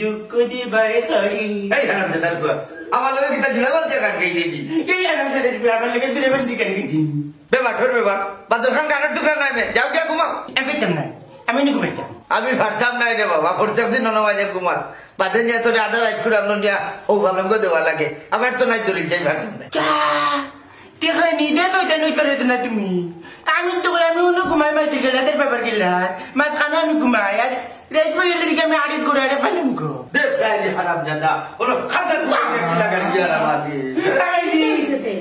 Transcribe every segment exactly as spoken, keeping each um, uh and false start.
দুঃখ দিবায় কারে। এই হারামজাদার ফুয়া, আমার লগে কিতা জুড়া বালতি গান গাইলে নি? এই হারামজাদার ফুয়া, আমার লগে জুড়া বালতি গান গাইলে নি? বেবার, ঠোর বেবার, বাদর খান গানর টুকরা নাই মে, যাও গিয়া ঘুমাও। আমি পারতাম না, আমি নি ঘুমাইতাম। আমি পারতাম নাই রে বাবা, প্রত্যেক দিন নন বাজে ঘুমাস, বাদে নিয়া তোরে আধা রাইত করে আমলো নিয়া ও পালঙ্গ দেওয়া লাগে, আমার তো নাই দলিল যাই পারতাম না। কিয়া? দেখলে নি দে তো এটা নই করে না তুমি। আমি তো কই আমি অন্য ঘুমাই মাঝে গেলে তোর বাবার গেলে মাঝখানে আমি ঘুমাই আর রাইত পড়ে গেলে দিকে আমি আরেক ঘুরে আরে পালঙ্গ। দেখ রাইলি হারামজাদা, ওরা খাতা তুলে কি লাগাই দিয়া রাখা দিয়ে। লাগাই দি। কি হইছে তে?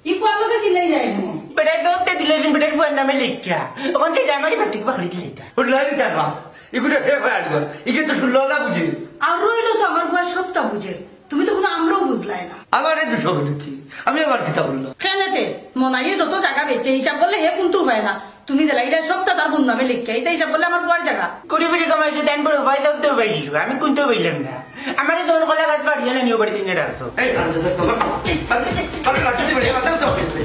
ই ফুয়ার লগে চিল্লাই যায় কেনে? বেটায় দৌড়তে দিলে দিন বেটার ফুয়ার নামে লেখিয়া। ওখান থেকে আমারই বাড়ি থেকে বাকড়ি দিলে এটা। ওর লাইলি তার বাপ, এগুলো হে হয়ে আসবে। এগুলো তো শুনলো না বুঝে। আর রইলো তো আমার ফুয়ার সবটা বুঝে। তুমি তো কোনো আমরাও বুঝলাই না। আমারে দোষ করেছি, আমি আবার কিতা বললাম? কেনেতে? মনাইয়ে যত জাগা বেচে হিসাব করলে হে কুন্তা পায় না। তুমি দিলাইলা সবটা তার বোন নামে লেখিয়া, এটা হিসাব করলে আমার ফুয়ার জাগা। কুড়ি বিড়ি কমাইতে দেন বড় ভাই, দাও তো ভাই, আমি কুন্তা পাইলাম না। আমারে যখন কলা গাছ বাড়িয়ে না নিয়ে বাড়ি তিনটে রাখছো। এই, আরে, আরে, আরে, আরে, আরে, আরে, আরে, আরে, আরে, আরে, আরে,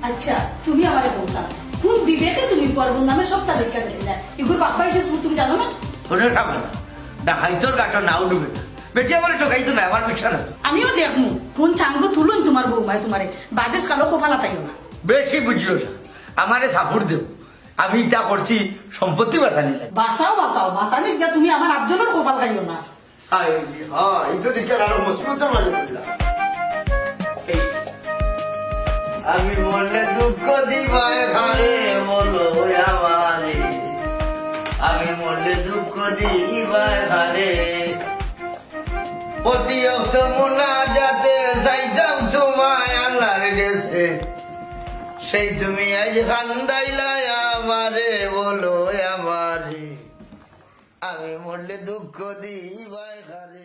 আচ্ছা, তুমি আমারে বলতা, কোন বিবেকে তুমি ফুয়ার বোন নামে সবটা লেখিয়া দিলাইলা? ইগুর বাপ ভাই যে তুমি জানো না? ওরে ঠাকুর, ডাকাইতর গাটো নাও ডুবে না। বেটি আমারে ঠকাইতো না, আমার বিচার আছে। আমিও দেখমু, কোন চাঙ্গো তুলইন তোমার বৌমায় তোমারে, বাদেশ কালো কপাল আতাইও না। বেশি বুঝিও না, আমারে সাপোর্ট দেও। আমি ইটা করছি সম্পত্তি বাঁচানি লাগে। বাঁচাও, বাঁচাও, বাঁচানি দিয়া তুমি আমার আফজলর কপাল খাইও না। হায় রে, হায়, এই তো দেখি আর আরো মুসিবতের মাঝে পড়লাম। এই, আমি মরলে দুঃখ দিবায় কারে বলো আমারে, আমি মরলে দুঃখ দিবায় কারে। অতি অক্ত মুনাজাতে চাইতাম তোমায় আল্লাহর গেছে, সেই তুমি আজ কান্দাইলায় আমারে, বলো আমারে, আমি মরলে দুঃখ দিবায় কারে।